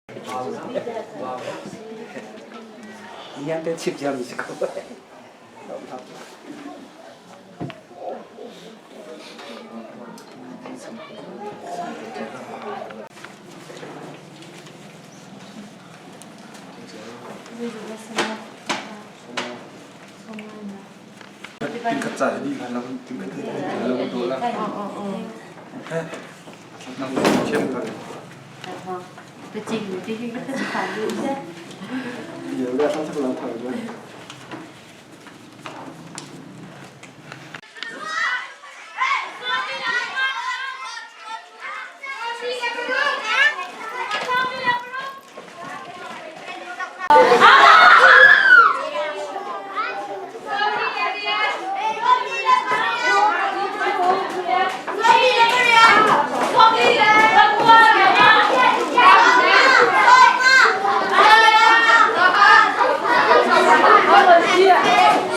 Nian te chip jam si ko. Tingkhat ca hi hlan lo tingkhat lo do la. Nang thiam ka. Nhiều ra sao chắc là thở rồi.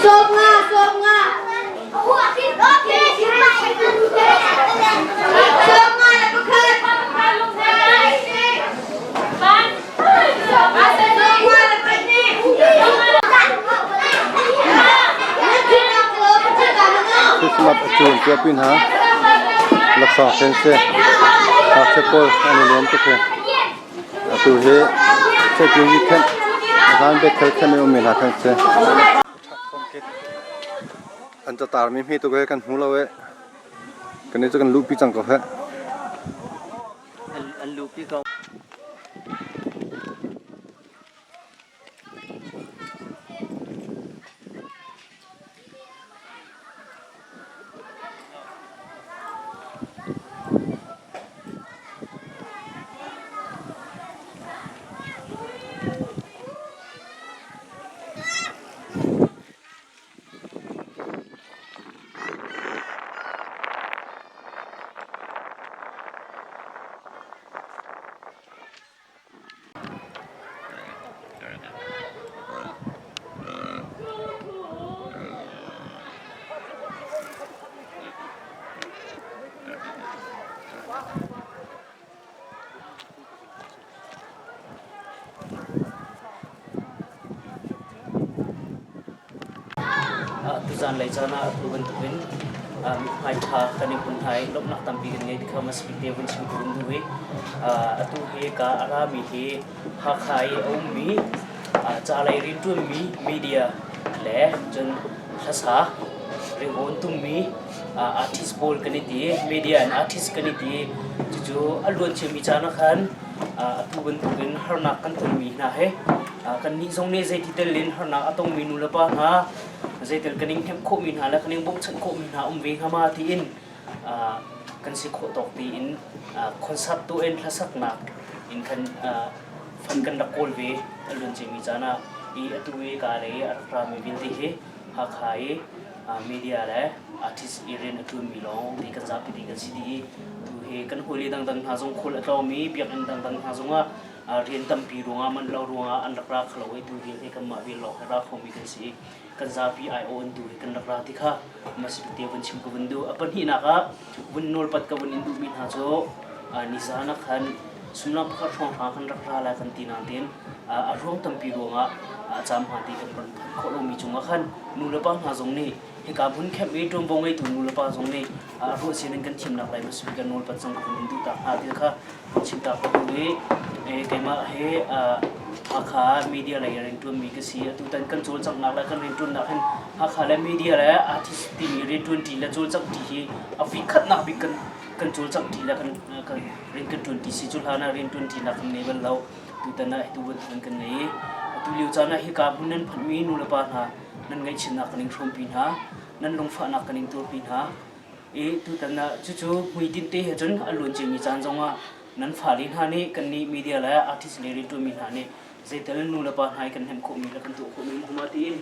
Sawm nga, sawm nga. Sawm nga le pakhat. Sawm nga le pahnih. Christmas a cun cia pin ha laksawng sen si ngakchia pawl an i nuam tuk hi atu hi security khenh zan bethel khenh i ummi hna khan si an catar mi hme tuk he kan hmu lo e kan i cu kan luhpi cang ko he an luhpi ko Tuzan lei caan ah atu bantukin mithmai ṭha kan i hun hna i lawmhnak tampi kan ngei ti kha hmasabik te vun chim ka vun duh i atu hi ka a rami hi Hakha i a ummi ca lei rianṭuanmi media le cun hlasa ringawn tummi artist pawl kan i ti media and artist kan i ti. Cucu a luanciami caan ah khan atu bantukin harnak kan tonmi hna he kannih zong nih zeiti tel in harnak a tongmi nulepa hna zeitel kan in hnemh khawhmi hna le kan in bawmhchanh khawhmi hna um ve hnga ma tiin kan si khawh tawk tiin concert tuah in hlasaknak in khan fund kan rak kawl ve a luanciami caan ah i atu i ka lei a rak rami vialte hi Hakha i media le artist i rian a ṭuanmi lawng ti kan zapi ti kan si dih i tu hi kan hawile dangdang hna zong khual a tlawngmi biakinn dangdang hna zongah rian tampi ruangah manh lo ruangah an rak ra kho lo i tu vialte kanmah vial lawng hi ra khomi kan si i kan zapi aiawh an tu hi kan rak ra ti kha masibik vun chim ka vun duh. A pahnihnak ah vun nawlpat ka vun in duhmi hna cu nizan ah khan sumlam pakhat hrawnghrang kan rak ra lai kan ti nain a ruang tampi ruangah a cam hma ti kan ron phanh khawh lomi cungah khan nulepa hna zong nih hika hmun kemh i ṭuanvo ngeitu nulepa zong nih a ruah sin in kan thimnak lai hmasabik kan nawlpat zong ka vun in duh ta hnga ti kha chim ta ka duh i keimah he Hakha media lei rianṭuanmi ka si. Atutan kan cawlcanghnak le kan rianṭuannak hin Hakha le media le artist timi rianṭuanṭi le cawlcanghṭi hi a voikhatnak bik kan kan cawlcanghṭi le kan kan rian kan ṭuanṭi si. Cu hlan ah rianṭuanṭinak kan ngei bal lo. Tutan ah hitu bantukin kan ngei i atu lio caan ah hika hmun nan phanhmi nulepa hna nan ngaihchiatnak kan in hrawmpi hna, nan lungfahnak kan in tuarpi hna. I tutan ah cucu hmuitinh te he cun a luanciami caan zongah nan fale hna nih kannih media le artist le rianṭuanmi hna nih zeitel nu le pa hna i kan hnemh khawhmi le kan tuah khawhmi um huma tiin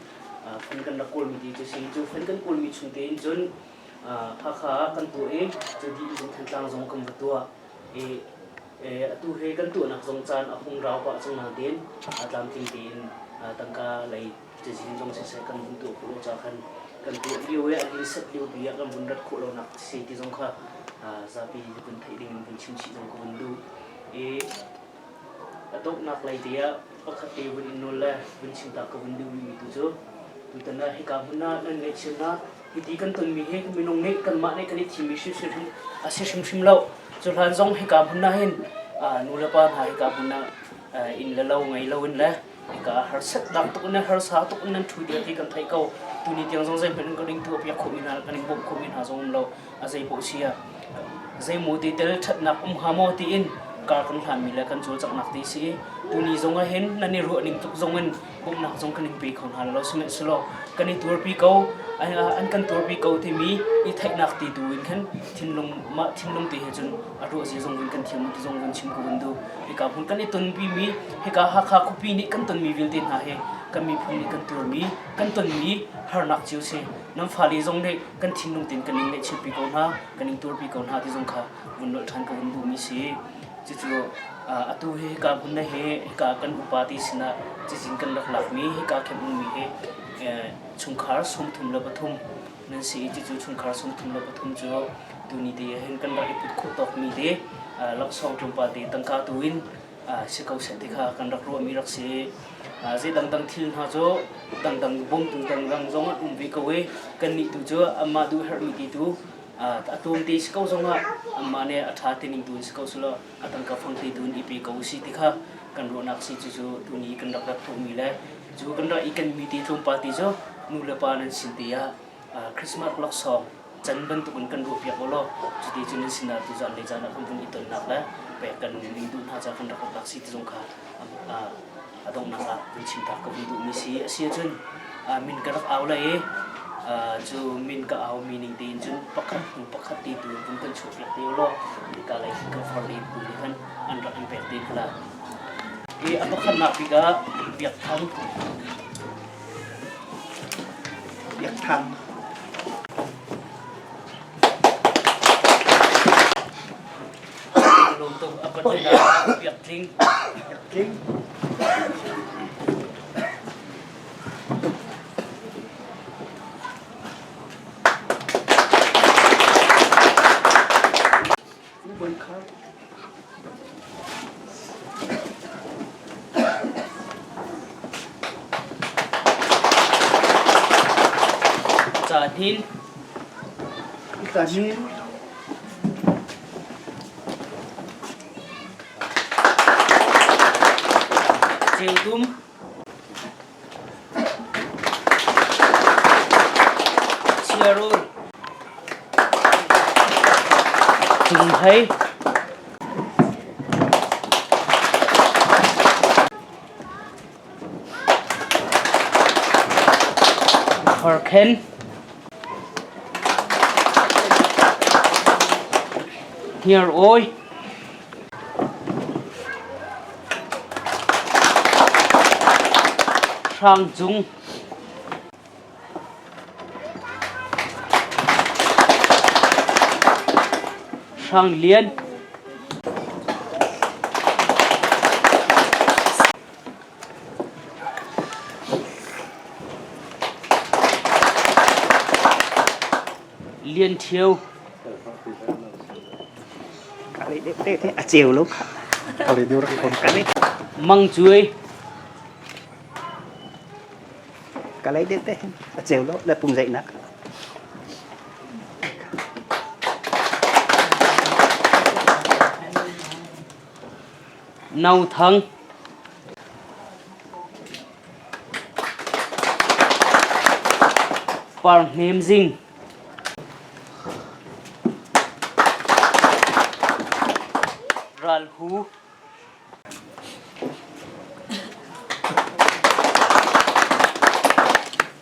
fund kan rak kawlmi ti cu si. Cu fund kan kawlmi chung tein cun Hakha ah kan tuah i cu dih in Thantlang zong kan va tuah i atu hi kan tuahnak zong caan a hung rau pah cang nain tlamtling tein tangka lei cazin zong siseh kan vun tuah khawh lo ca khan kan tuah lio i a set lio pi ah kan vun rat khawh lonak si ti zong kha zapi vun theih ding in vun chim chih zong ka vun duh i. A donghnak lei te ah pakhat te vun in nawl le vun chim ta ka vun duhmi tu cu tutan ah hika hmun ah nan ngaihchiatnak hiti kan tonmi hi minung nih kanmah nih kan i thimmi hrimhrim a si hrimhrim lo. Cu hlan zong hika hmun ah hin nu le pa hna hika hmun ah inn le lo ngei lo in le hika harsatnak tuk in harsa tuk in nan ṭhu dir ti kan theih ko. Tuni tiang zong zeihmanh kan in tuahpiak khawhmi hna kan in bawmh khawhmi hna zong um lo. A zei paoh si ah zeimaw ti tel ṭhatnak um hnga maw tiin kar kan hlanmi le kan cawlcanghnak ti si. Tuni zong ah hin nan i ruah ning tluk zong in bawmhnak zong kan in pe kho hna lo. Sihmanhsehlaw kan i tuarpi ko, an kan tuarpi ko timi i theihnak ti tu in khan thinlung mah thinlung te he cun a ruah zia zong vun kan thiam ti zong vun chim ko vun duh. Hika hmun kan i tonpi mi, hika Hakha khuapi nih kan tonmi vialte hna hi kan miphun nih kan tuarmi, kan tonmi harnak cio si. Nan fale zong nih kan thinlung tein kan in ngaihchiatpi ko hna, kan in tuarpi ko hna ti zong kha vun nolh ṭhan ka vun duhmi si. Cucu atu hi hika hmun na hi hika kan upa ti sinah cizin kan rak lakmi hika khem ummi hi chungkhar 33 nan si i cucu chungkhar 33 cu tuni te hin kan rak i put khawh tawkmi te laksawng tlawmpal te tangka tu in si ko seh ti kha kan rak ruahmi rak si. Zei dangdang thil hna cu dangdang bawmtu dangdang zong an um ve ko i kannih tu cu anmah duh herhmi ti tu a tlawmte si ko zongah anmah nih a ṭha tining tu in si ko selaw a tangka fangte tu in i pe ko usih ti kha kan ruahnak si. Cucu tuni kan rak rat khawhmi le cu kan rak i kenmi te tlawmpal te cu nu le pa nan sin te ah Christmas laksawng can bantukin kan ruahpiak u law cuti cun nan sinah tuzan le zan ah kan vun i tonnak le pek kan ning duh hna ca kan rak rak si ti zong kha a donghnak ah vun chim ta ka vun duhmi si. A si ahcun min ka rak au lai i cu min ka au mi ning tein cun pakhat hnu pakhat ti tu vun kan chuahpiak te u law hika lei kan far le tu nih khan an rak in pek te hna. I a pakhatnak bik ah Biak Thang. Biak Thang. Lawm tuk a pahnihnak Biak Tling. Biak Tling. Bawi Khar. Ca Hnin. Ca Hnin. Ceu Tum. Chiarul. Cung Hei. Horkhen. Hniar Awi. Hrang Cung. Hrang Lian. Lian Ṭhio. A ceu lo kha. Mang Cuai. Ka lei deuh te a ceu lo le pum zeihnak. No Thang. Par Hnem Zing. Ral Hu.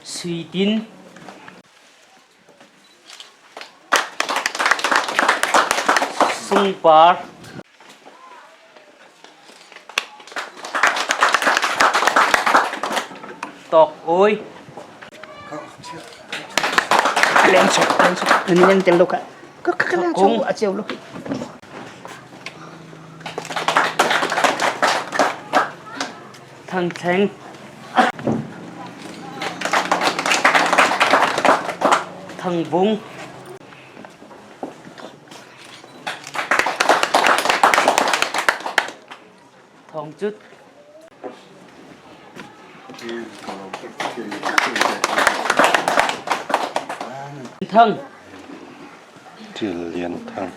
Sui Tin. Sungpar. Tawk Awi. Leng chok, leng chok. Nan leng tel lo ka. Ka ka leng chok a cheu lo. Thang Thleng. Thang Vung. Thawng. Cut. Thang. Ṭil Lian Thang.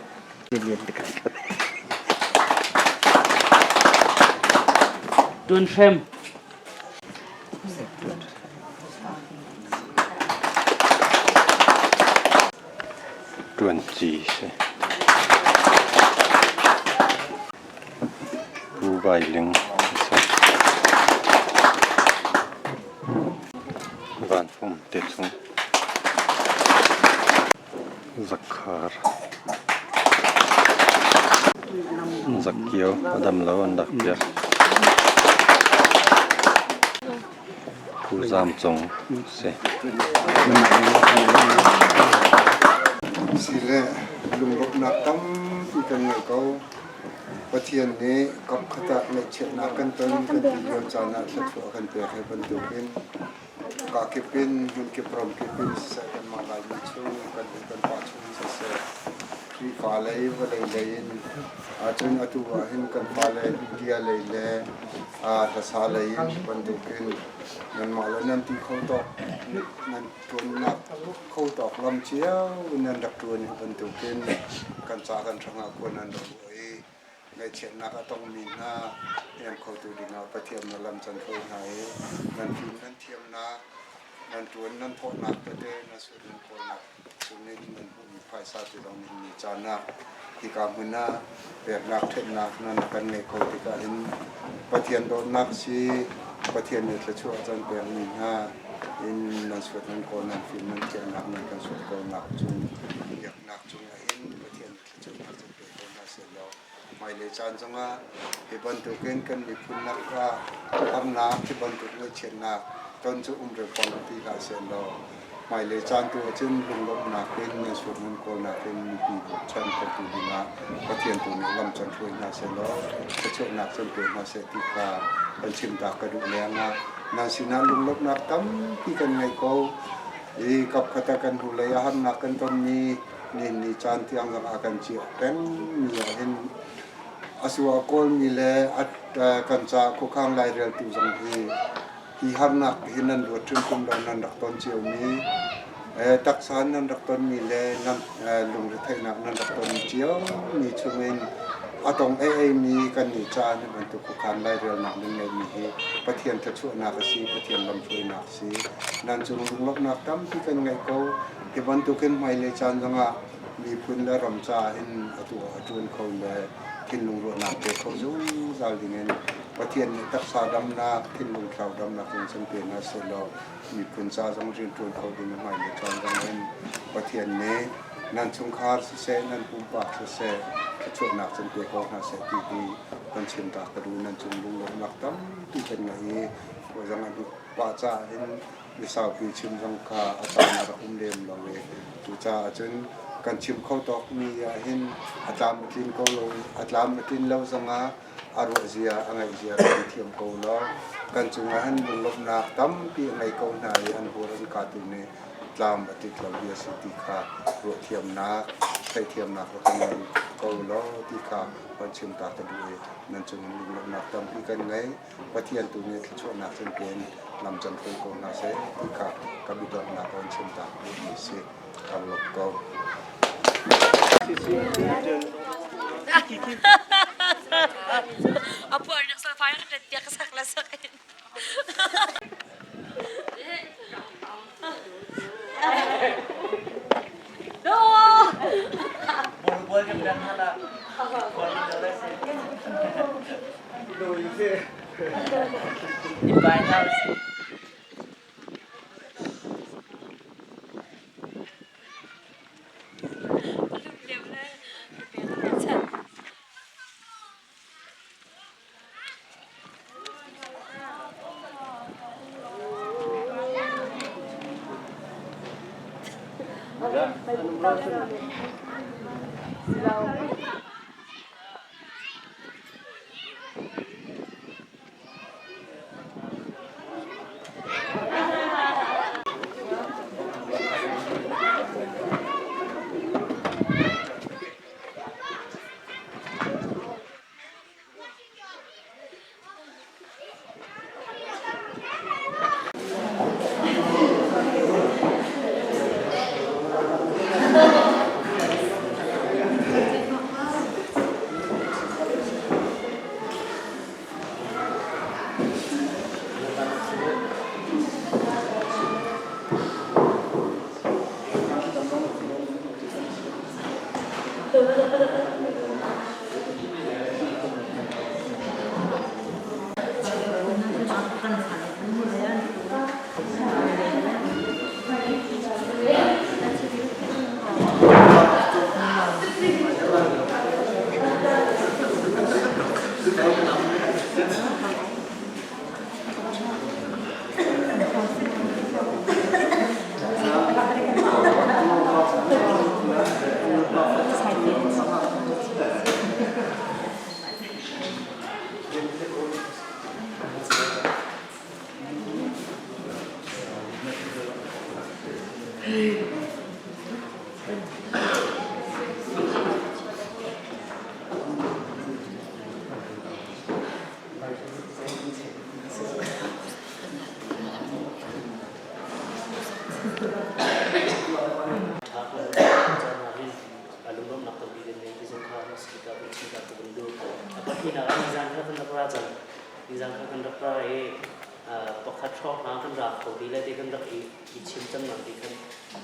Tun Hrem. Ṭuan Ci si. Pu Vai Ling si. Van Fum te chung. Zakhar. Zakkio a dam lo an rak piak. Pu Zam Cung si. Sile lunglawmhnak tampi kan ngei ko. Pathian nih kapkhat ah ngaihchiatnak kan ton kan ti lio caan ah thluachuah a kan pek hi bantukin kakip in hmunkip ramkip in siseh kanmah Laimi chung kan u kan pa chung siseh Khrihfa lei vawlei lei in ahcun atu ah hin kan fale media lei le hlasa lei in bantukin nanmah le nan ti kho tawk nan ṭuannak kho tawk lam cio in nan rak ṭuan hi bantukin kan ca kan hrangah kuan nan rak ruah i ngaihchiatnak a tongmi hna hnem khotu dingah Pathian na lam can hruai hna i nan fim nan thiamnak nan ṭuan nan thawhnak tete nan sual nan kawlnak chungin nan hmuhmi phaisa te zong nih ni caan ah hika hmun ah peknak ṭhennak nan kan ngei kho tikah hin Pathian dawtnak si Pathian nih thluachuah a can pekmi hna in nan suat nan kawl nan fim nan thiannak nan kan suat kawlnak cung biaknak cungah hin Pathian nih thluachuahnak can pe ko hna sehlaw hmailei caan zongah hi bantukin kan miphun lakah harnak hi bantuk ngaihchiatnak ton cu um rengpang ti hlah sehlaw hmailei caan tu ahcun lunglawmhnak in nan suat nan kawlnak in mipi bochan khotu dingah Pathian tu nih lam can hruai hna sehlaw thluachuahnak can pe hna seh ti kha kan chimtak ka duh lengah nan sinah lunglawmhnak tampi kan ngei ko i kapkhat ah kan hnulei ah harnak kan tonmi nihin ni caan tiang zong a kan ciah pengmi ah hin a su a kawlmi le kan ca khuakhang laireltu zong hi hi harnak hi nan luat hrimhrim lo nan rak ton ciomi taksa nan rak tonmi le nan lungretheihnak nan rak ton ciomi chungin a tong ei eimi kan nih caan hi bantuk khuakhan lairelnak nan ngeihmi hi Pathian thluachuahnak a si Pathian lamhruainak a si nan cung lunglawmhnak tampi kan ngeih ko. Hi bantukin hmailei caan zongah miphun le ram caah hin atu a ṭuan kho le thinlung ruahnak pe kho zungzal dingin Pathian nih taksa damnak, thinlung thlarau damnak zong san pe hna sehlaw miphun ca zong rianṭuan kho ding hmailei caan zong in Pathian nih nan chungkhar siseh, nan pumpak siseh, thluachuahnak can pe ko hna seh ti hi kan chimtak ka duh. Nan cung lunglawmhnak tampi kan ngei i zong a pa caah hin mi saupi chim zong kha a caan a rak um lem lo i cucaah cun kan chim kho tawkmi ah hin a tlam a tlin ko lo a tlam a tlin lo zongah a ruah zia a ngaih zia kan thiam ko lo kan cungah hin lunglawmhnak tampi a ngei ko hna i an hur an ka tu nih tlam a tit lo bia si ti kha ruahthiamnak theihthiamnak rak kan ngei ko lo ti kha kan chim ta ka duh i nan cung lunglawmhnak tampi kan ngei. Pathian tu nih thluachuahnak cun pen lam can hruai ko hna seh ti kha ka biadonghnak ka chim ta duhmi si. Ka lawm ko. Apuar nak salfai ka tiak sak la sak in. Lunglawmhnak tampi kan ngei ti zong kha na speaker kan chim ta ka vun duh. A pahnihnak ah nizan kha kan rak ra cang. Nizan kha kan rak ra i pakhat hrawng hna kan ra kho ti le ti kan rak i chim cang nak ti khan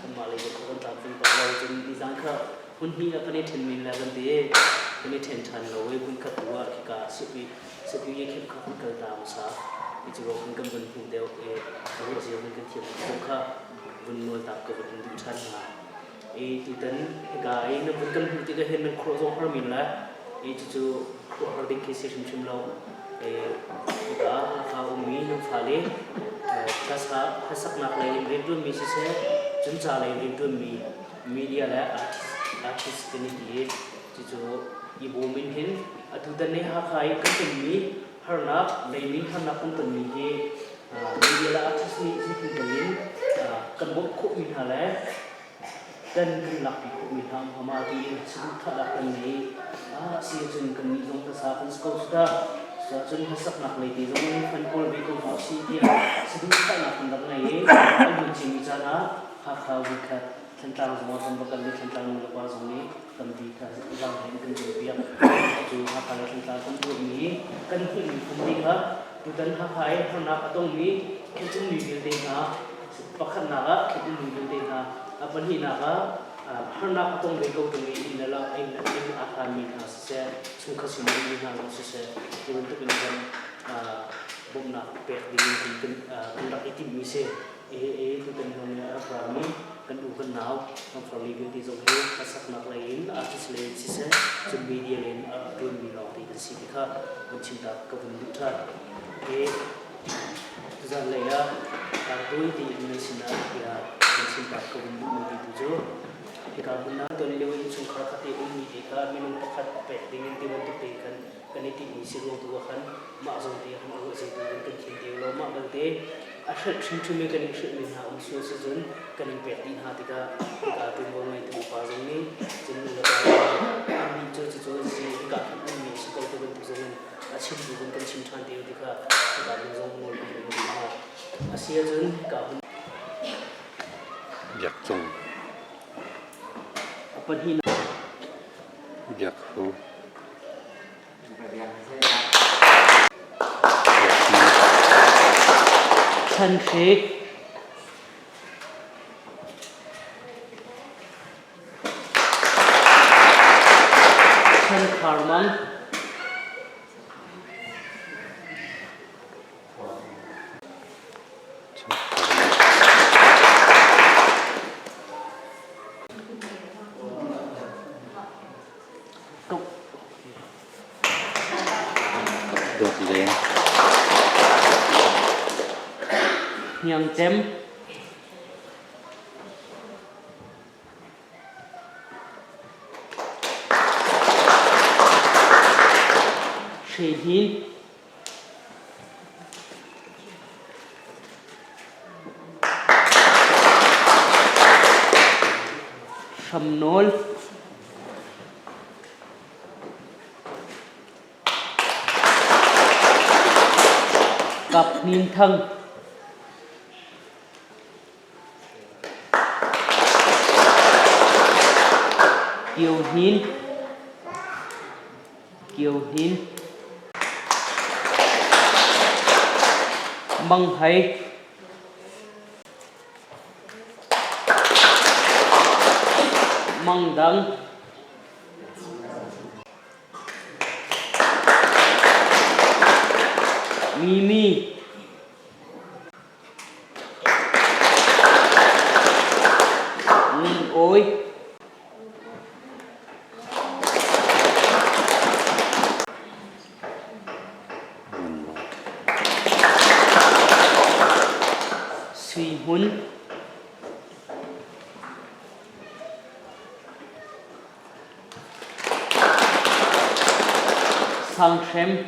kanmah lei kha kan tlamtling bak lo. Cun nizan kha hmun hnih ah kan i ṭhen men le kan ti i kan i ṭhen ṭhan lo i hmun khat tu ah khika sihpi sihpi i khim kha kan kal ta hmasa. I cu kan kan vun hmuh deuh i ruah zio kan kan thiam zong kha vun nawl tak ka vun duh ṭhan hna. I tutan hika i na vun kan hmuh tikah hin nan khuaruah zong har men lai. I cucu khuaruahhar ding khi si hrimhrim lo. I hika Hakha ummi nan fale hlasa hlasaknak lei in rianṭuanmi siseh, cun ca lei in rianṭuanmi media le artist artist kan i ti i cucu i bawm in hin atutan ni Hakha i kan tonmi harnak leimi harnak kan tonmi hi media le artist nih zeitin tal in kan bawmh khawhmi hna le kan kan lakpi khawhmi hna hmama tiin saduhthahnak kan ngei. Ah si cun kan nih zong hlasa kan si ko suda. Cun hlasaknak lei te zong kan kawl ve ko hna si tiah saduhthahnak kan rak ngei i a luan ciami caan ah Hakha Wikhat Thantlang zong ah kan va kal i Thantlang nu le pa zong nih tampi kha zaanghlei in kan cawnpiak. Cu Hakha le Thantlang kan tuahmi kan hmuhmi phung kha tutan Hakha i harnak a tongmi khuachungmi vialte hna pakhatnak ah khuachungmi vialte hna a pahnihnak ah harnak a tong ve ko tung i inn le lo inn inn a hlanmi hna siseh chungkhat sin ummi hna zong siseh ti bantuk in kan bawmhnak pek ding in kan kan rak i timhmi si. Hi tutan hnu a rak rami kan u kan nau kan farli vialte zong hi hlasaknak lei in artist lei in siseh cun media lei in a ṭuanmi lawngte kan si ti kha kan chimtak ka vun duh ṭhan. Hi tuzan lei ah tawi tein nan sinah tiah kan chimtak ka vun duhmi ti tu cu hika hmun ah ton lio in chungkhar khat i ummi te kha minung pakhat pek ding in ti bantuk te khan kan i timhmi si ruang tu ah khan mah zawn te ah khan a ruah zeitu in kan thiam te lo mah belte a hrelh hrimhrim i kan in hrilhmi hna um sual si cun kan in pek dih hna tikah hika tuanvo ngeitu upa zong nih cun nu le pa nih annih cu cucu an si hika khan ummi a si ko ti bantuk zong in a chimtu zong kan chim ṭhan te tikah hika hmun zong nawl kan in duh hna a si ahcun hika hmun Biak Cung a pahnihnak Biak Hu Chan Hre. Chan Khar Mang. Dawt Leng. Hniang Cem. Hre Hnin. Hramnawl. Kap Hnin Thang. Kio Hnin. Kio Hnin. Mang Hai. Mang Dang. Mimi. Sui Hmun. Sang Hrem.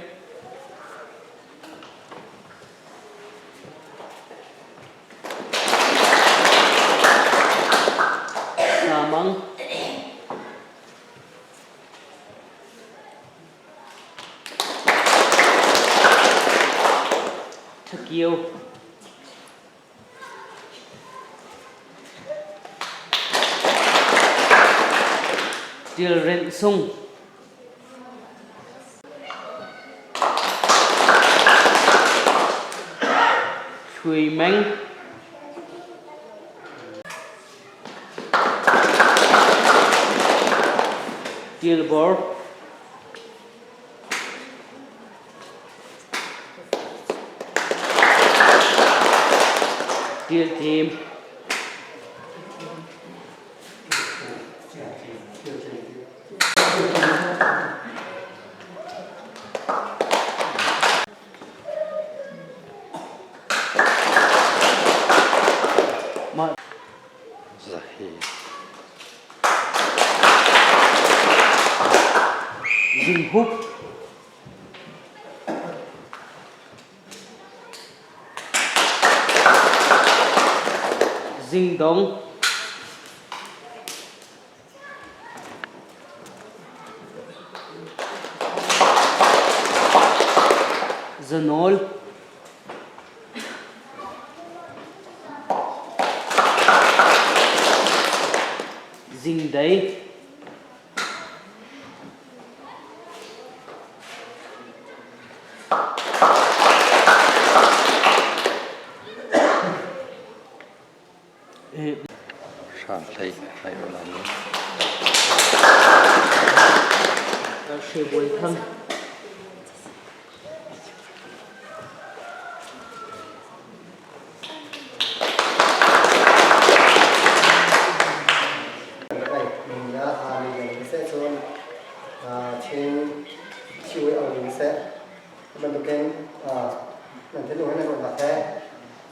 Samang. Thakio. Tilrenh sung. Thui Meng. Tilbor. Tiltim. Mah Zahi. Zinghup. Zingdong. Zanawl. Zingdei. Hrang hlei ai ula ni. Hre Bawi Thang.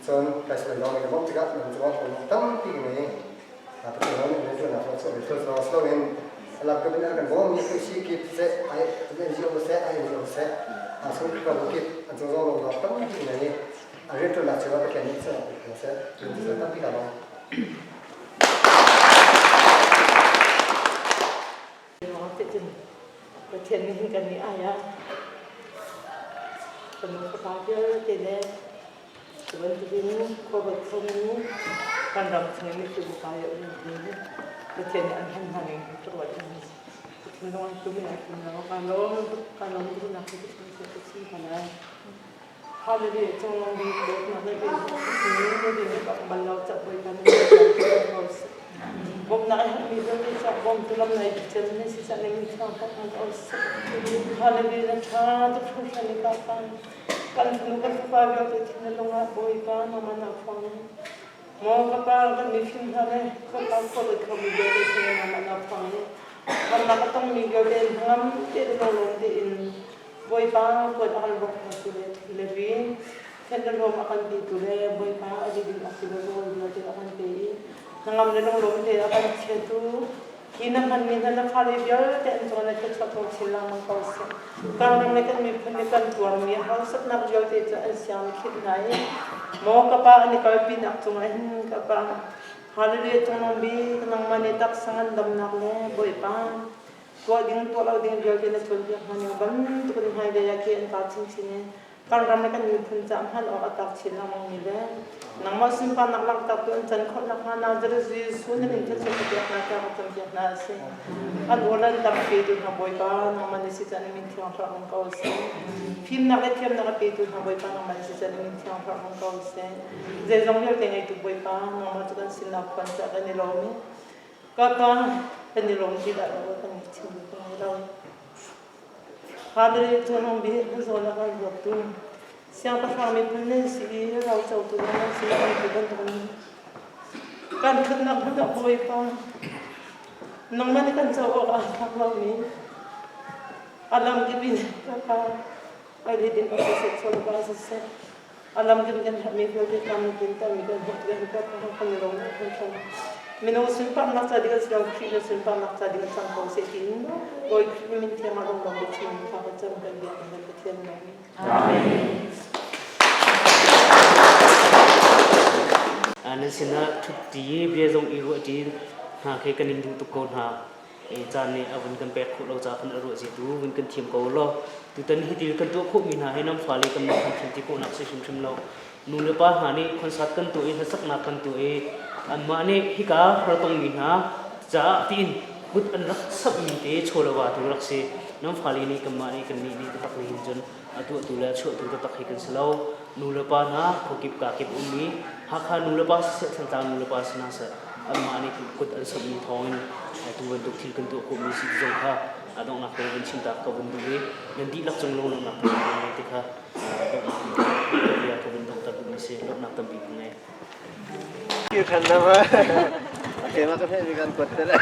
Cun kai suai lawng in ka bawmh tikah nan cungah thawngnak tampi ka ngei. Pathian lawng nih rianṭuannak zong chuah ve thil zong si loin a lam kip in a kan bawmmi si kip siseh, NGO seh, INGO seh, chung Khrihfabu kip an cung zong lawmnak tampi ka ngei i a rianṭuannak cungah Pathian nih cun a seh. Cun tampi ka lawm. Pathian nih hin kan nih ai ah kan fapa vialte le cu bantukin khuaruat khomi kan ram chung i mipi kai a um ti Pathian nih an hman hna ning ka ruat in Pathian zong an tum in an tum lo ka lawm ka lawm tuk nak hi Pathian sia ka chim hna lai Hallelujah cung bik dawtnak le na din bak bal lo ca Bawipa na Bawmhnak a herhmi vialte ca bawmtu lam nai cem na si ca ning thiang tak na ko Hallelujah na tha tuk hringhran i ka kan fanu kan fapa vialte thin na lung ah Bawipa nangmah na fang maw ka pa kan mifim hna le khuapa khuaruat khomi vialte sin nangmah na fang harnak a tongmi vialte hnangam te le lawm tein Bawipa kuat a kan bawk hna tu le le vi thenrelawm a kan ti tu le Bawipa a ding a si le rawl vialte a kan pe i hnangam le lunglawm te a kan chiatu hi na hmanmi hna na fale vialte an cung na thluachuah ko chin lengmang ko seh. Kan ram le kan miphun nih kan tuarmi harsatnak vialte cu an siang khit hna i maw ka pa an i kalpinak cungah hin ka pa Hallelujah cung bik nangmah nih taksa ngandamnak le Bawipa tuah ding tuah lo ding vialte na cawnpiak hna ning bantuk in hmailei ah ke an ka chinchin i kan ram le kan miphun caah hman awk a tlak chin lengmang mi le nangmah sunparnak langhtertu an can khawh nakhnga Nazareth Jesuh na min thil ka pek hna tiah ka cawnpiak hna a si. An uar an tam petu hna Bawipa nangmah na si caah na min thiang hram ko seh. Fimnak le thiamnak a petu hna Bawipa nangmah na si caah na min thiang hram ko seh. Zeizong vialte ngeitu Bawipa nangmah cu kan sinah khuan caah kan i lawm i Ka pa, kan i lawm ti dah lo kan i chim duh ko lo. Father cu nung bi na zawn a kan ruattu siangpahrang miphun nan si i rocotu nan si kan ti bantukin kan ṭhutnak hmun ah Bawipa nangmah nih kan co awk ah tlak lomi a lam kip in ka pa ai din awk siseh chawl ba siseh. A lam kin kan herhmi vialte tlam na tlintermi kan hmuh tikah hi kan kan i lawm hringhran. Minung sunparnak ca ding an si lo, Khrih na sunparnak ca ding an cang ko seh tiin Bawi Khrih min thiang ah lunglawm biachim thla kan cam kan biak kan Pathian nung. Amen. Nan sinah ṭhutṭi bia zong i ruahṭi hna khi kan in duh tuk ko hna. Caan nih a vun kan pek khawh lo caah khan a ruah ziatu vun kan thiam ko law tutan hi thil kan tuah khawhmi hna hi nan fale kan mah kan thiam ti khawhnak si hrimhrim lo. Nu le pa hna nih concert kan tuah i hlasaknak kan tuah i anmah nih hika hartongmi hna caah tiin kut an rak samhmi te chawleva tu rak si. Nan fale nih kanmah nih kannih nih taktak hin cun a tuahtu le a chuahtu taktak hi kan si lo. Nu le pa hna khuakip kakip ummi Hakha nu le pa siseh Thantlang nu le pa si hna seh anmah nih kut an samhmi thawngin tu bantuk thil kan tuah khawhmi si ti zong kha a donghnak te vun chim ta ka vun duh i nan dihlak cung lunglawmhnak kan ngei ti kha donghnak bia ka vun donghter duhmi si lawmhnak tampi ka ngei. Kir than na ma. Keimah ka theihmi kan kuat te le.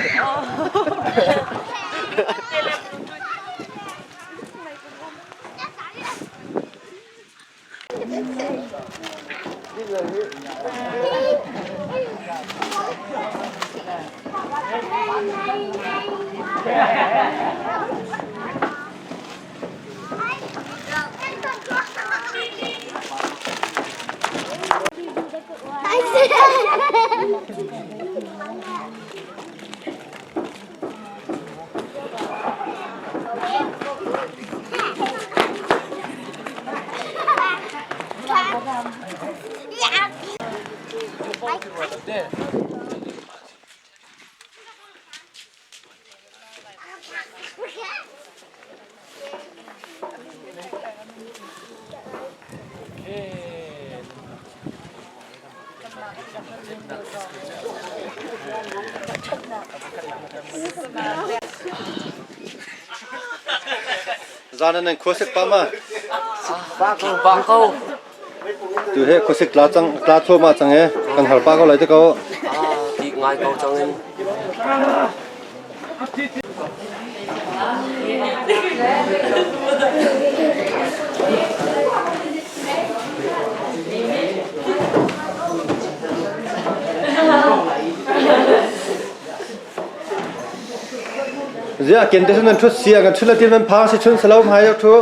Zan nan khuasik pa ma? Pa ko. Pa ko. Tu he khuasik tla cang tla thua ma cang e kan har pa ko lai te ko. Ah, ti ngai ko cang in. Zia ken te nan thut sia kan thut la tin man phang si chun salo hmai yok thu.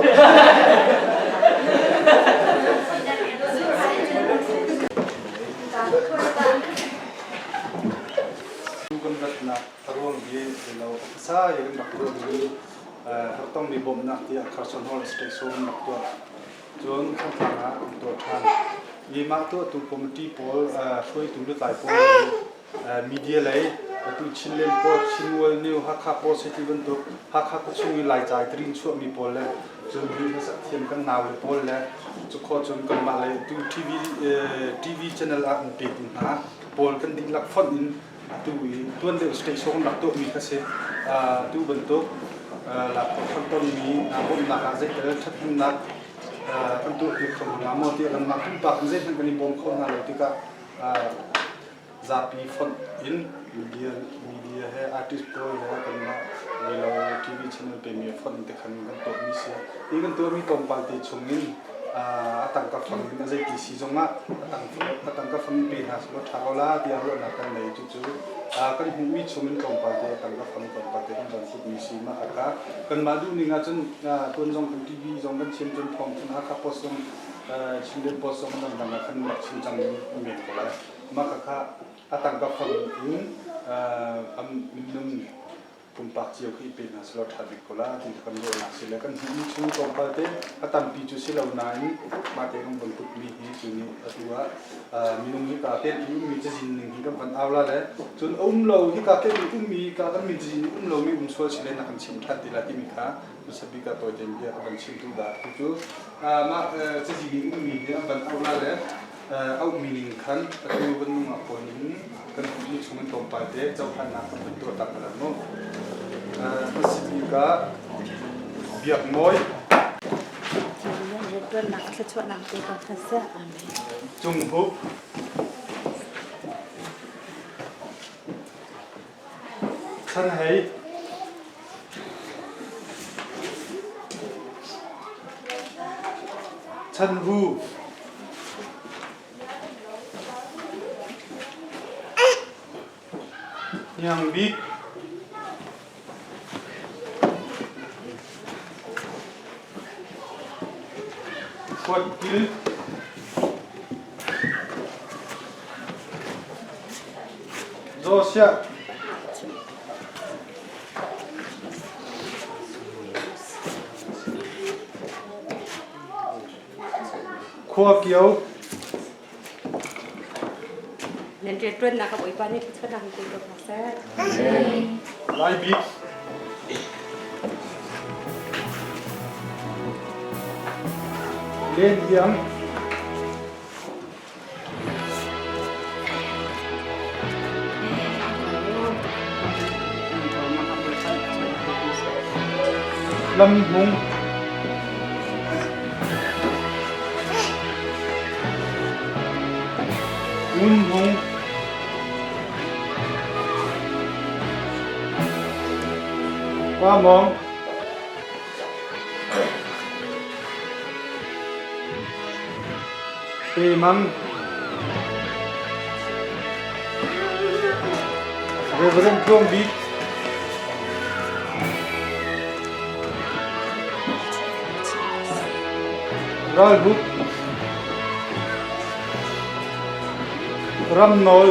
Kan ratnak a ruang hi lo sa i kan rak tuah mi hartongmi bawmhnak tiah Carson Hall State Show kan rak tuah. Cun Thantlang ah kan tuah ṭhan. I mah tuahtu committee pawl hruaitu lutlai pawl media lei atu Chinland Post, Chinworld New, Hakha Post hei ti bantuk Hakha khuachung i Laica i tarin chuahmi pawl le cun hi hlasak thiam kan nau le pawl le cukhawh cun kanmah lei atu TV TV channel ah an petu hna pawl kan dihlak fonh in atu i tuan deuh state song rak tuahmi kha si. Tu bantuk lakphak tonmi bawmhnak ah zeitel ṭhathnemnak kan tuahpi kho hna maw tiah kanmah pumpak in zeihmanh kan i bawm kho hna lo tikah zapi fonh in media media he artist pawl he kanmah milo TV channel pemi fonh in te khan kan tuahmi si. Hi kan tuahmi tlawmpal te chung in a tangka fang in a zeiti si zongah a tangka fang in pe hna selaw ṭha ko la tiah ruahnak kan nei. Cucu kan hmuhmi chung in tlawmpal te a tangka fang tlawmpal te kan van putmi si mah kha kanmah duhning ahcun tuan zong kan TV zong kan chim cun thawng cun Hakha Post zong Chinland Post zong dangdang ah khan rak chim cang men ko lai. Mah kha a tangka fang in minung pumpak cio khi i pe hna selaw ṭha bik ko la ti kan ruahnak si le kan hmuhmi chung tlawmpal te a tampi cu si lo nain mah te kan von tukmi hi cu nih atu ah minung hi ka tel i ummi cazin ning hi kan van au la le cun a um lo hi ka tel i ummi ka kan min cazin um lomi um sual si le na kan chim ṭhan ti la timi kha hmasa bik ah tawi tein bia ka van chim tu dah cu mah cazin i ummi hi an van au la le auhmi ning khan atu kan nungak pawl ning kan hmuhmi chung in tlawmpal te cohlannak kan vun tuah tak la mu. Hmasabik ah Biakmawi. Cung Hup. Chan Hei. Chan Hu. Hniang Bik. Huat Kil. Josiah. Khua Kio. Nan rianṭuannak ah Bawipa nih thluachuahnak in pe ko hna seh. Lai Bik. Len Iang. Lam Hmung. Ngun Hmung. Pa Mawng. Pe Mang. Reverend Tluang Bik. Ral Hup. Ram Nawl.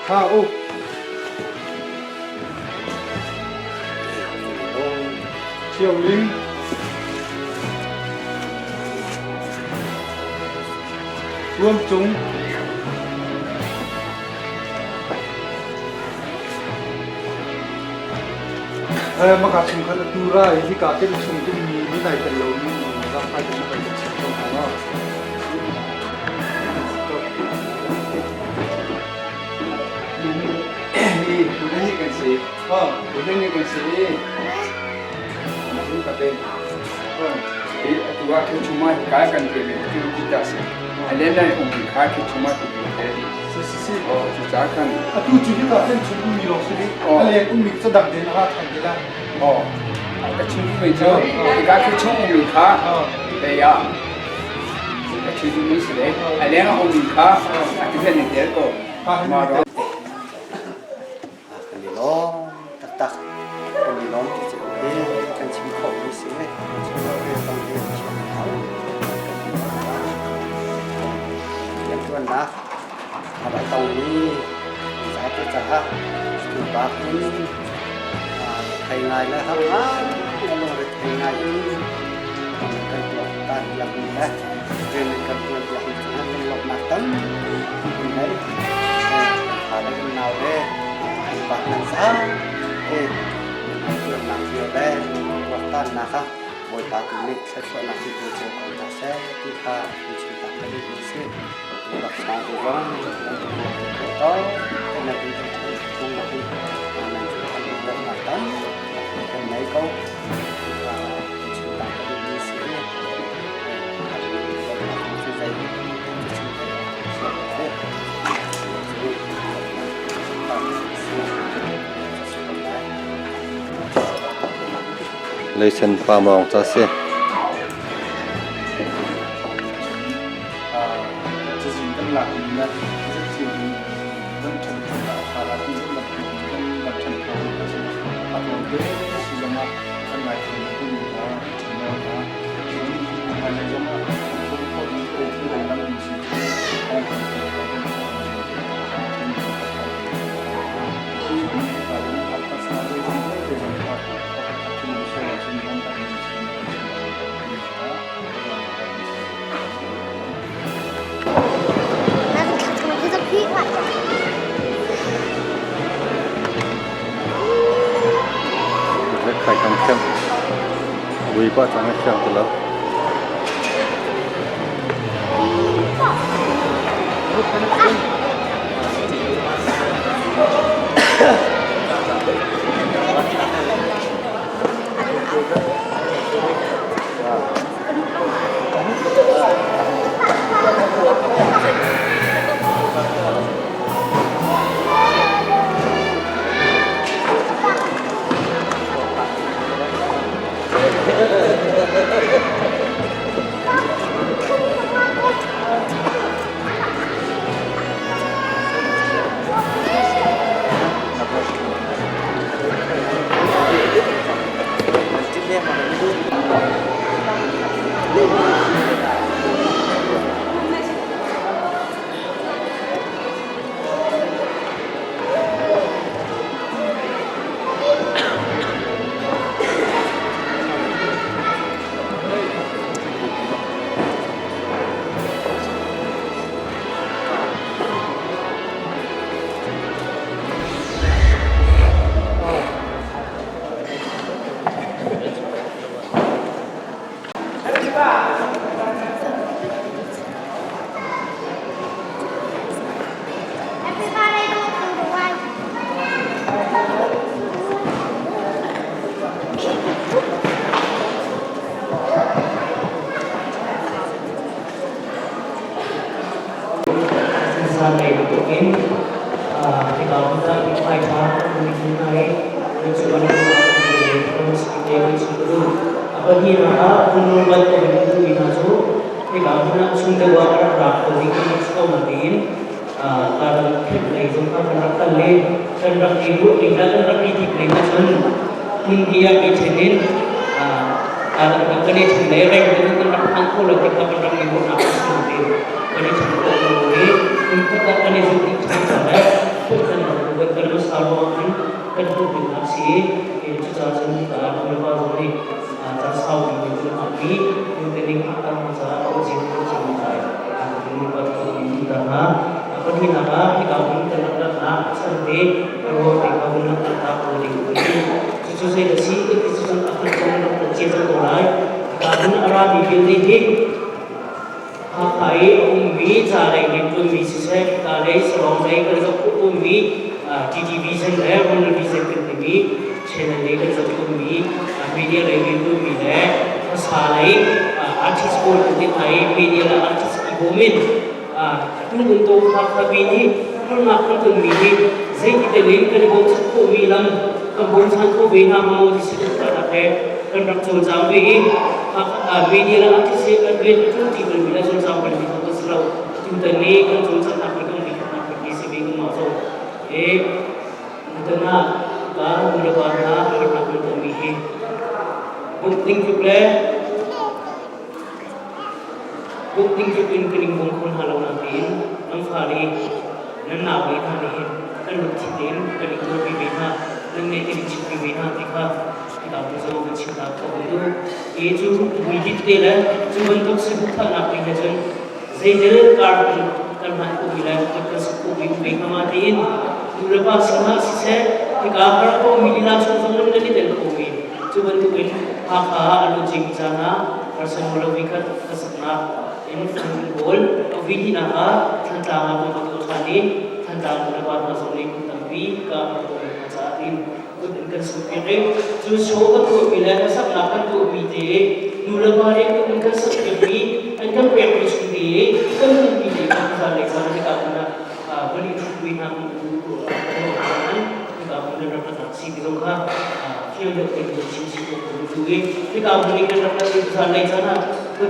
Tha Uk. Ṭhio Ling. Tuam Cung. Maka chung khan atu ra i hika kem chung ummi mi nai tel lomi zangfai in na kan chim ko hna maw? Hi tu hi kan si. Tu hi kan si. Ka te. Hi atu ah khi chuma hi kai kan te mi tu ki ta si. A len lai um kha khi chuma tu ki te di. Si si si. Oh cu ca khan. Atu cu hi ka ken chung ummi lawng si ding. A leng ummi cu dang tein a ra than te la. Oh. Ka chim mi cu ka khi chung ummi kha te ya. Ka chim mi si le. A leng ummi kha a ti fen ni tel ko. Ma ro. Kan i lawm taktak. Kan i lawm ti cio hi kan chim khawhmi si. Chim lo hi bang hi thiam hau. Rianṭuannak a rak tongmi zapi caah pupak in thei ngai le har ngai lungre thei ngai in kan tuak tan piakmi le rian kan ṭuan piakmi cungah lunglawmhnak tampi kan ngei. Kan fa le kan nau le pupak nan zapi tuannak cio le tuaktannak ah Bawipa tu nih thluachuahnak in pe cio ko hna seh ti kha kan chim tak ka duhmi a si. Laksawng tu zong nan tuah khawh to nan in chung nakin nan kan lawmhnak tampi kan ngei ko. Kha chim tak ka duhmi a si i lawmhnak cu zei chim thei awk a si. Leisen pa mawng ca si. Cazin kan lak mi le zetthil in kan ṭhan khawh a ṭha la ti zong bantuk kan van ṭhan kho mi a si. A tlawmte si zong ah kan ngaithiam tu mi hna, ṭhennawl hna, cun hmailei zong ah kan khawh mi thil dangdang um si cu kan kan Khai kan khem. Vui pa chang a thiang ti lo. Zanlei bantukin hika hmun ah mithmai ṭha kan hmu hna i cu an A pahnihnak ah phungnung bantukin an duhmi hna cu hika hmun ah chung deuh ah a rak ra kho ding an si ko nain kaan khenh lei zong kha kan rak kal i kan rak i ruah ning le kan rak i tip ning ahcun hmunhnih ah i ṭhen in kan i ṭhen le reng in kan rak phan kho lo ti kha kan rak i ruahnak a si ti kan i ṭhen khawh lo i hmunkhat ah kan i zulh dih ṭhan ca le phun kan rak kan hmasa ruangah khan kan hmuh ding a si i cucaah cun hika nu le va zong nih caan saupi in kan hngahmi nuntening hngahter hna caah a ozing kan chim lai nu pa thawng in hna. Pahnihnak ah hika hmun kan rak ratnak a chan te ruang te kha hun rak ta ko ding cucu zei a si ti cu cun a kan kong rak kan cia cang ko lai. Hika hmun a rami vialte hi Hakha i a ummi ca lei rianṭuanmi siseh, hika lei sarawng lei kan zoh khawh tawnmi TT Vision le Ronald Vision kan timi channel lei kan zoh tawnmi media lei rianṭuanmi le hmasa lei artist pawl kan ti hna i media le artist i bawm in atu bantuk Hakha mi nih harnak kan tonmi hi zeiti tel in kan i bochan khawhmi lam kan bochan kho ve hna maw ti si tuk he kan rak cawlcang ve i media le artist he kan rian a ṭuan ṭi balmi le cawlcang balmi zong kan si lo. Tutan ni kan cawlcanghnak le kan vikhatnak kan ti si ve kan mah zong he tutan ah ka nu le pa hna harnak kan tonmi hi bawmh ding tluk le bawmh ding tluk in kan in bawm kho hna lo nain nan fale nan naule hna nih hin kan lungthin tein kan in tuarpi ve hna, nan ngeih kan in chimpi ve hna ti kha hika cu kan chimnak ka um duh. Hi cu hmuitinh te le cu bantuk saduhthahnak ding he cun zeitel kar kan kan hman khawhmi le kan kan sak khawhmi um ve hnga ma tiin nu le pa sinah siseh hika har a mi lila chung zong in nan i tel khomi cu bantukin Hakha ah a lucing caan ah harsa lo khat ka saknak in fund kan kawl. A vihnihnak ah Thantlang ah kan va tuah ṭhan i Thantlang nu le pa hna zong nih kum tampi ka har tawnmi hna caah tiin kut in kan sukpiak i cu show kan tuahmi le hlasaknak kan tuahmi te nu le pa nih kut in kan sakpiakmi an kan pekmi chung te kan hmanmi te kha zan lei caan hika hmun ah van i ṭhutmi hna hika hmun nan rak rak si ti zong kha fiang deuh tein kan chim chih ko kan duh i hika hmun i kan rak rak zan lei caan ah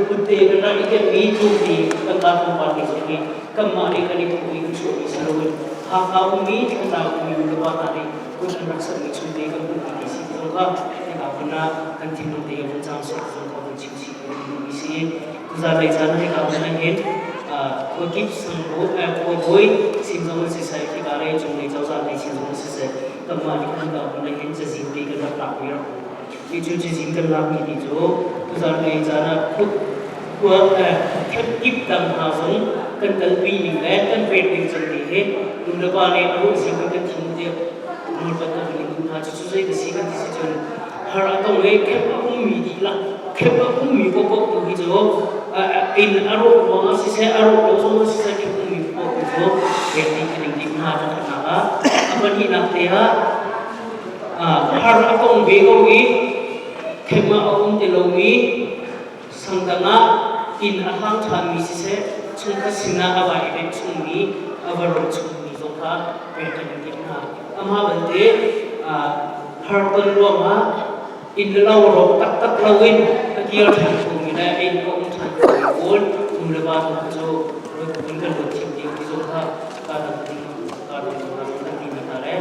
kut te kan rak i kenmi tlungti kan ka tlawmpal te zong hi kanmah nih kan i thawh i kan chuahmi si loin Hakha ummi Thantlang ummi nu le pa hna nih kut an rak sermi chung te kan hmuhmi ti si zong kha hika hmun ah kan thinlung te vun cang seh zong kha vun chim chih kan duhmi si. Tuzan lei caan ah hika hmun ah hin khuakip sangbo khuabawi sin zong in siseh hika lei cunglei cozah lei sin zong in siseh kanmah nih hika hmun ah hin cazin te kan rak lak mi rak um. Hi cu cazin kan lakmi ti cu tuzan lei caan ah khua kip dang hna zong kan kalpi ning le kan pek ning cang ti hi nu le pa nih a ruah zing kan thin tiah nawlpat ka vun in duh hna. Cucu zei ka si kan ti si cun har a tong i khep a ummi dihlak khep a ummi paohpaoh tu hi cu inn a rawh ruangah siseh a rawh lo zongah siseh khep ummi paohpaoh tu cu pek ding ka ding dih hna pakhatnak ah. A pahnihnak te ah har a tong ve ko i khep ah a um ti lomi Sangdang ah inn a hlang ṭhanmi siseh, chungkhat sinah a va i rem chungmi, a va ro chungmi zong kha pek kan in timh hna. Amah belte har ton ruangah inn le lo rawk taktak loin a kir ṭhan khomi le a inn a um ṭhan khomi pawl nu le va zong kha cu in kan ruat thiam ding ti zong kha kaa dang ding kaa dang hna zong kan timi hna le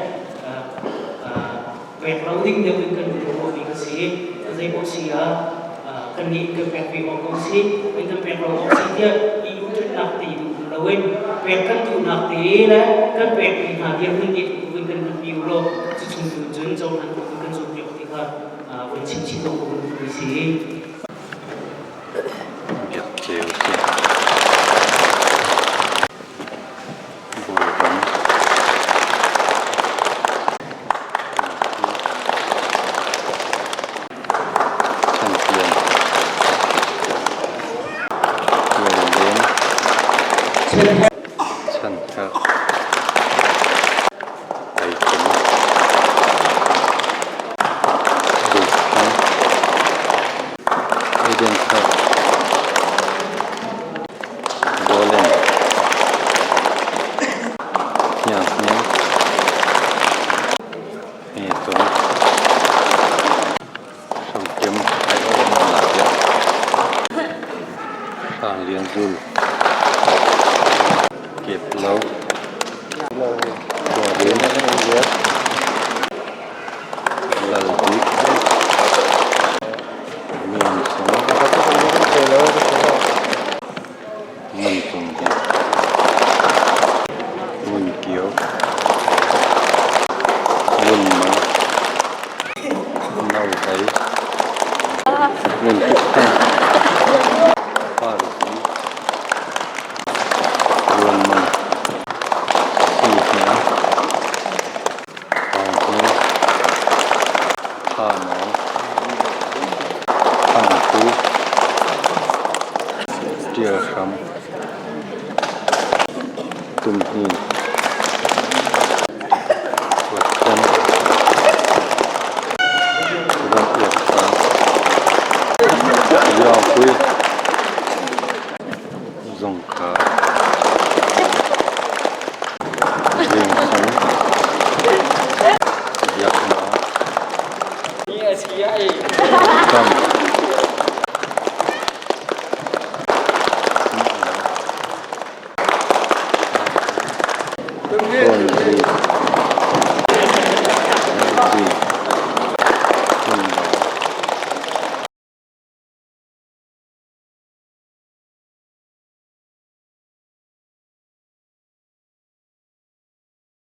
pek lo ding deuh in kan ruahmi ka si. Zeipaoh si ah kan. Kannih kan pek ve awk ko si, kan kan pek lo awk si tiah i uṭhatnak te duh um loin pek kan duhnak te le kan pekmi hna dirhmun te tu in kan hman u law cu chung tu cun cohlan tu kan zuampiak ti kha vun chim chih ko ko si. Biak ceu si. Bawiram. Champion. Tualleng. Chanthar. Taikum. Dawtthang. Edenthar. Bawlen. Hnianghniang. Hmetung. Hramkim ai-awh in an piah. Hranglian zul. Keplo. Khuarin. Lalbik. Miansung. Nguntung bik. Ngunkio. Ngunmang. Nauhei. Nguntukthang. Parzi. Ruanmang. Sihniang. Thawnghu. Thanawng. Thangpu. Ṭialhram. Tumhnin. Huatchan. Ram-iak sang. Yawngpui.